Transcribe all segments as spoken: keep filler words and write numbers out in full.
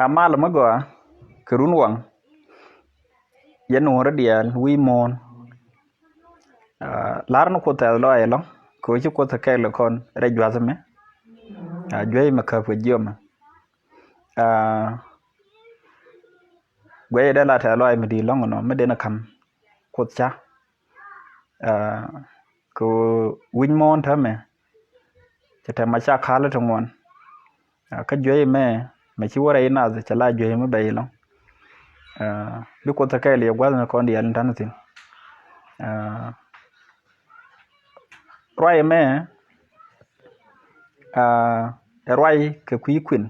A mal mi gɔaa kɛ run waŋ. Yɛn nuɔ̱ɔ̱rä diaal wi̱i̱ muɔ̱ɔ̱n. Aa, la̱r ni Kuoth thɛth lɔaac ɛlɔ̱ŋ kɛ ɣöö ci Kuoth kɛɛl kɔn rɛy jua̱th ɛmɛ. Aa, juey mɛ käp kɛ jiɔmɛ. Aa, guɛcɛ dee la tɛth lɔaac mi di̱i̱t ɛlɔ̱ŋ ɛnɔ mi den ɛ ka̱m Kuoth ca. Aa, kɛ ɣöö wi̱c muɔ̱ɔ̱n täämɛ cɛ tɛm a ca ka̱l ti ŋuan. Aa, kä juey mɛ mɛ ci wä rɛy nath cɛ la juey mi bɛy ɛlɔ̱ŋ. Aa, bi Kuoth kɛɛl yɛ gua̱th ni kɔn diaal in ta̱n thi̱n. Aa, ruac mɛ, aa, ɛ ruac kɛ kui̱ kuën.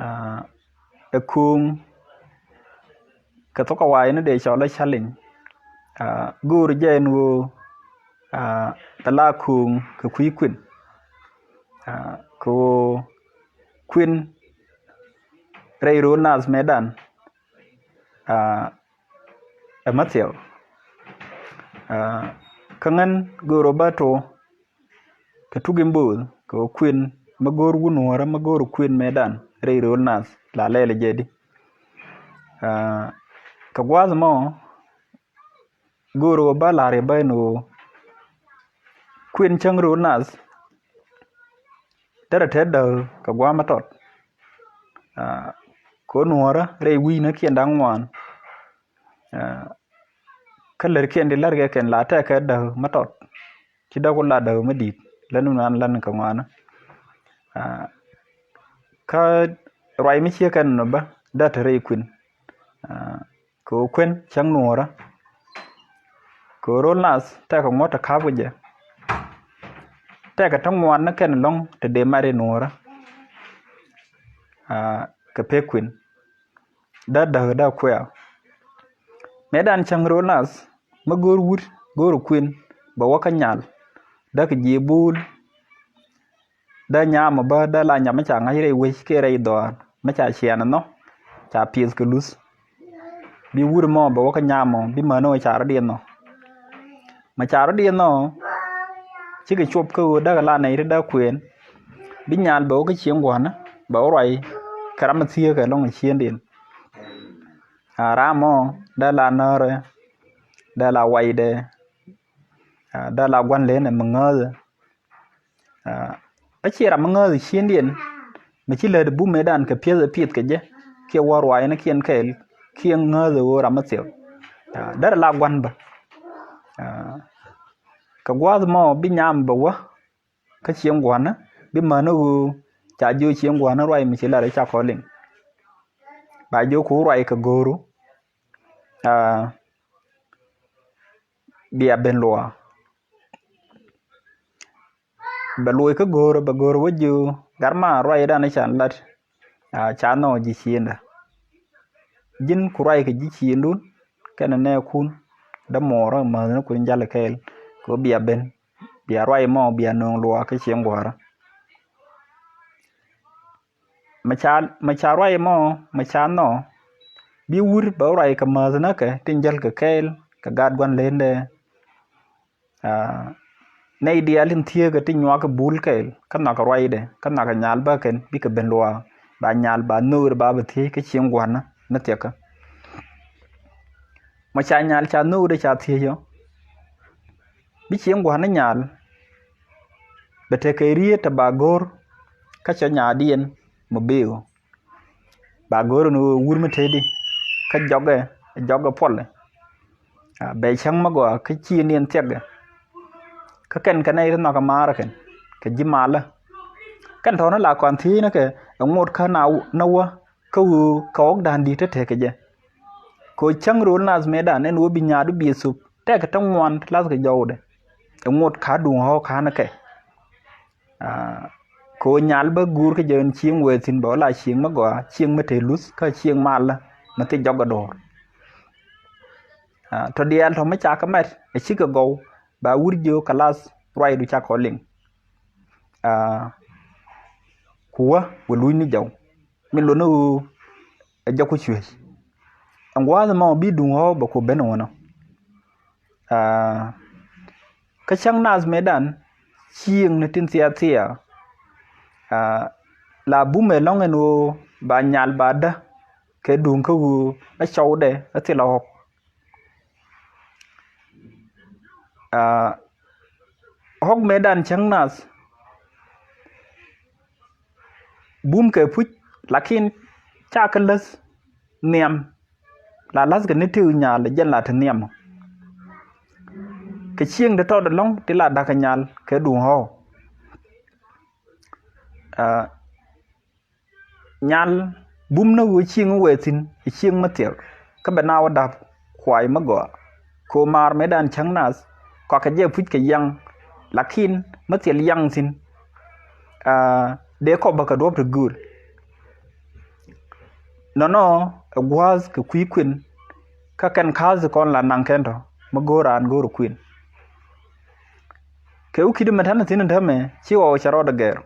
Aa, ɛ kuuŋ kɛ thok kɛ wa̱a̱ in dee cɔl ɛ challenge. Aa, go̱o̱r jɛ ɛn ɣöö, aa, bɛ la kuuŋ kɛ kui̱ kuën. Aa, kɛ ɣöö kuën rɛy ro̱o̱l nath mëëdan, aa, ɛ mäthiɛw. Aa, kä ɣän go̱o̱r ɔ bä to kɛ tuk in bo̱o̱th kɛ ɣöö kuën mi go̱o̱r wun nuɔ̱ɔ̱rä mi go̱o̱r kuën mëëdan rɛy ro̱o̱l nath la lɛl jɛ di. Aa, kɛ gua̱a̱th mɔ go̱o̱r ɣöö bä la̱r yɛ bä ɛn ɣöö kuën cäŋ ro̱o̱l nath derɛ te däk kɛ gua̱a̱th mi tɔt. Aa, kɛ ɣöö nuɔ̱ɔ̱rä rɛy wi̱i̱ ni kiɛn da̱ŋ ŋuan. Aa, kä lärkiɛn di lärkɛ kɛn la tɛkɛ däk mi tɔt. Ci däk ku la däk mi di̱i̱t län mi nuan län kɛ ŋuanä. Aa, kä ruac mi ciek kɛn nɔ bä dee te rɛy kuën. Aa, kɛ ɣöö kuën cäŋ nuɔ̱ɔ̱rä. Kɛ ɣöö ro̱o̱l nath tɛkɛ ŋuɔ̱t te ka̱p kɛ jɛ. Tɛkɛ te ŋuan ni kɛn ɛlɔ̱ŋ te dee mat i̱ nuɔ̱ɔ̱rä. Aa, kɛ pek kuën. Dee däk dee kuɛ̈ɛ̈. Mëëdan cäŋ ro̱o̱l nath mi go̱o̱r wut go̱o̱r kuën bɛ wä kä nyal. Dee kɛ ji̱ buul. Dee nyam ɔ bä dee la nyam mi ca ŋa̱c rɛy wec kiɛ rɛy dhɔaar mi ca ciɛɛn ɛnhɔ ca piɛth kɛ luth. Bi wut mɔ bɛ wä kä nyam ɔ bi män ɔ ca rɔ diɛn nhɔ. Mɛ ca rɔ diɛn nhɔ cikɛ cuɔp kä ɣöö dee kɛ la nɛy ti dee kuëën. Bi nyal bɛ wä kä cieŋ gua̱nä bɛ wä ruac kɛ ram mi thieekä ɛlɔ̱ŋ ɛ ciëndiɛn. Aa, ram mɔ dee la nääri, dee la waydɛ, aa, dee la gua̱n lenɛ mi ŋääthɛ. Aa, ɛ ciɛ ram mi ŋääthɛ ciëndiɛn mi ci lät bumɛdan kɛ piɛth ɛ piɛth kɛ jɛ kiɛ wä ruaacnikiɛn kɛɛl kiɛ ŋääthɛ ɣöö ram mi thiɛk. Aa, derɛ la gua̱n bä. Aa, kɛ gua̱a̱th mɔ bi nyam bɛ wä kä cieŋ gua̱nä bi mänä ɣöö ca jiök cieŋ gua̱nä ruac mi ci lat ɛ ca kɔliŋ. Ba jiök ku ruac kɛ go̱o̱ru. Aa, bia ben luɔa. Bɛ luɔc kä go̱o̱rä bɛ go̱o̱rä wä jiö gat ma ruacdan can lat. Aa, ca nhɔk ji̱ ciëndä. Ji̱n ku ruac kɛ ji̱ ciëndun kɛnɛ nɛɛkun. Dämuɔɔrä mäthnikun jal kɛɛl kɛ ɣöö bia ben bia ruac mɔ bia nööŋ luɔa kä cieŋ gua̱a̱rä. Mɛ ca mɛ ca ruac mɔ mɛ ca nhɔk. Bi wur bɛ ruac kɛ mäthnikɛ tin jäl kɛ kɛɛl kɛ gat gua̱n lendɛ. Aa, nɛy diaal tin thieekä ti nyuak kɛ bul kɛɛl kä nhɔakɛ ruacdɛ kä nhɔakɛ nyal bä kɛn bikɛ ben luaak ba nyal ba nhöör ba bɛ thiec kä cieŋ gua̱nä ni thiɛkä. Mɔ ca nyal ca nhöördɛ ca thiec ɔ bi cieŋ gua̱nä nyal. Bɛ tekɛ riet te ba go̱r kä cɔ nyaadiɛn mɔ beek ɔ. Ba go̱o̱r ni wur mi tëëdi kä jɔkɛ jɔkɛ puɔlɛ. Aa, bɛ cäŋ mi gɔaa kä ciëndiɛn thiɛkɛ. Kä kɛn kɛ nɛy ti nhɔakɛ maarä kɛn kɛ ji̱ malä. Kɛn tɔ̱ ni la kɔn thiecnikɛ ɛ ŋot kä na wä kä ɣöö kɛ ɣɔ̱kdan di̱t te tekɛ jɛ. Kɛ ɣöö cäŋ ro̱l nath mëëdan ɛn ɣöö bi nyaadu bi thop tɛkɛ te ŋuan ti lathkɛ jɔwdɛ. Ɛ ŋot ka̱duŋ ɣɔ̱ɔ̱k ka̱n kɛ. Aa, kɛ ɣöö nyal bä guur kä jɛ ɛn cieŋ wee thi̱n bɛ wä la cieŋ mi gɔaa cieŋ mi te luth kä cieŋ malä mi thi jɔk ɛ do̱r. Aa, tɔ diaal tɔ mi ca kɛ mɛt ɛ cikɛ gɔw ba wur jiök kɛ lath ruacdu ca kɔ liŋ. Aa, ku wä wä luc ni jɔw. Min luɔt ni ɣöö ɛ jɔku cuec. Ɛn gua̱a̱th ɛmɔ bi duŋ ɣɔ̱ɔ̱k bɛ ku ben ɣɔnɔ. Aa, kä cäŋ nath mëëdan cieŋni tin thia̱a̱ thia̱a̱. Aa, la bumɛ lɔ̱ŋ ɛn ɣöö ba nyal ba dä kɛ duŋ kä ɣöö a cɔwdɛ a thil a ɣɔk. Aa, ɣɔk mëëdan cäŋ nath bum kɛ puc, lakin ca kɛ läth nhiam. La la̱thkɛ ni tëë nyal jɛn la te nhiam. Kɛ cieŋ te tɔt ɛlɔ̱ŋ ti la da̱k kɛ nyal kɛ duŋ ɣɔw. Aa, nyal bum ni ɣöö cieŋ wee thi̱n ɛ cieŋ mi thiɛl kä bɛ na wä da̱p kuay mi gɔaa. Kɛ ɣöö maar mëëdan cäŋ nath kɔakɛ jɛ puc kɛ yaŋ, lakin mi thiɛl yaŋ thi̱n, aa, dee kɔpä kɛ duɔ̱p ti gööl. Nɔnɔ ɛ gua̱a̱th kɛ kui̱ kuën kä kɛn ka̱a̱th kɔn la naŋ kɛn tɔ mi go̱o̱r raan go̱o̱r kuën. Kɛ wä ki̱t mɛ tän thi̱n tämɛ ci ɣɔw cɛ rɔɔdɛ gɛr.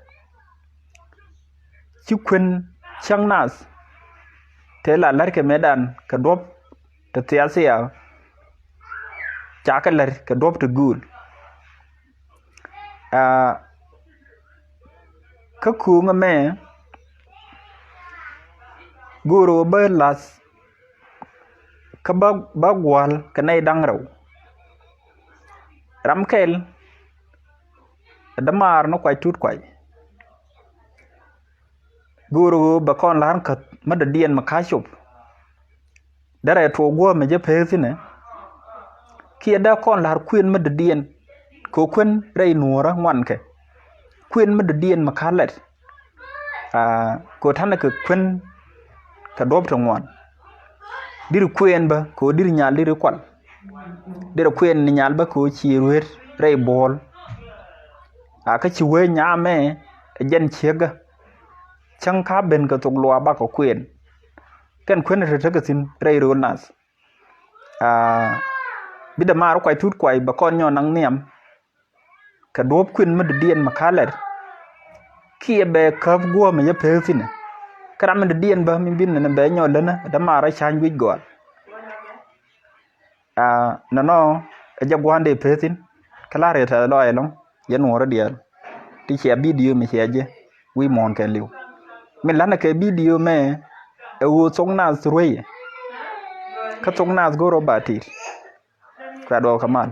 Ci kuën cäŋ nath tëë la la̱rkɛ mëëdan kɛ duɔ̱p ti thiathiath, ca kɛ la̱r kɛ duɔ̱p ti gööl. Aa, kä kuuŋä mɛ go̱o̱r ɣöö bä la̱th kä bä, bä gua̱l kɛ nɛy da̱ŋ rɛw. Ram kɛl ɛ dämaar ni kuac tut kuay. Go̱o̱r ɣöö bɛ kɔn la̱r käth mi dɔ̱diɛn mi ka̱c cop. Derɛ tuɔɔk guɔ̱ɔ̱mɛ jɛ pek thi̱nɛ. Kiɛ dee kɔn la̱r kuën mi dɔ̱diɛn kɛ kuën rɛy nuɔ̱ɔ̱rä ŋuankɛ. Kuën mi dɔ̱diɛn mi ka̱ lɛt. Aa, kɛ ɣöö ta̱nɛ kɛ kuën kɛ duɔ̱p ti ŋuan. Diri kuën bä kɛ ɣöö diri nyal diri kual. Diri kuën ni nyal bä kɛ ɣöö ci ruet rɛy buɔl. Aa, kä ci wee nyamɛ ɛ jɛn ciekgä. Cäŋ ka ben kɛ thok luaak bakɔ kuën. Kɛn kuën te tekɛ thi̱n rɛy rööl nath. Aa, bi dämaar kuay tut kuay bɛ kɔn nyɔn naŋ nhiam kɛ duɔ̱p kuën mi dɔ̱diɛn mi ka̱ lɛt. Kiɛ bɛ käp guɔ̱ɔ̱mɛ jɛ pek thi̱nɛ. Kä ram mi dɔ̱diɛn bä mi bin nɛnɛ bɛ nyɔl länä dämaar a ca̱ny wi̱c gɔaal. Aa, nɔnɔ ɛ jɛ gua̱a̱n dee pek thi̱n. Kä la̱r yɛ tɛth lɔaac ɛlɔ̱ŋ yɛ nuɔɔrä diaal. Ti cia bidio mi cia jɛ wi̱i̱ muɔ̱ɔ̱n kɛɛliw. Min la̱nɛ kɛ bidio mɛ ɛ ɣöö thok nath rueyɛ. Kä thok nath go̱r ɔ ba ti̱i̱t. Kua duɔɔk kɛ mal.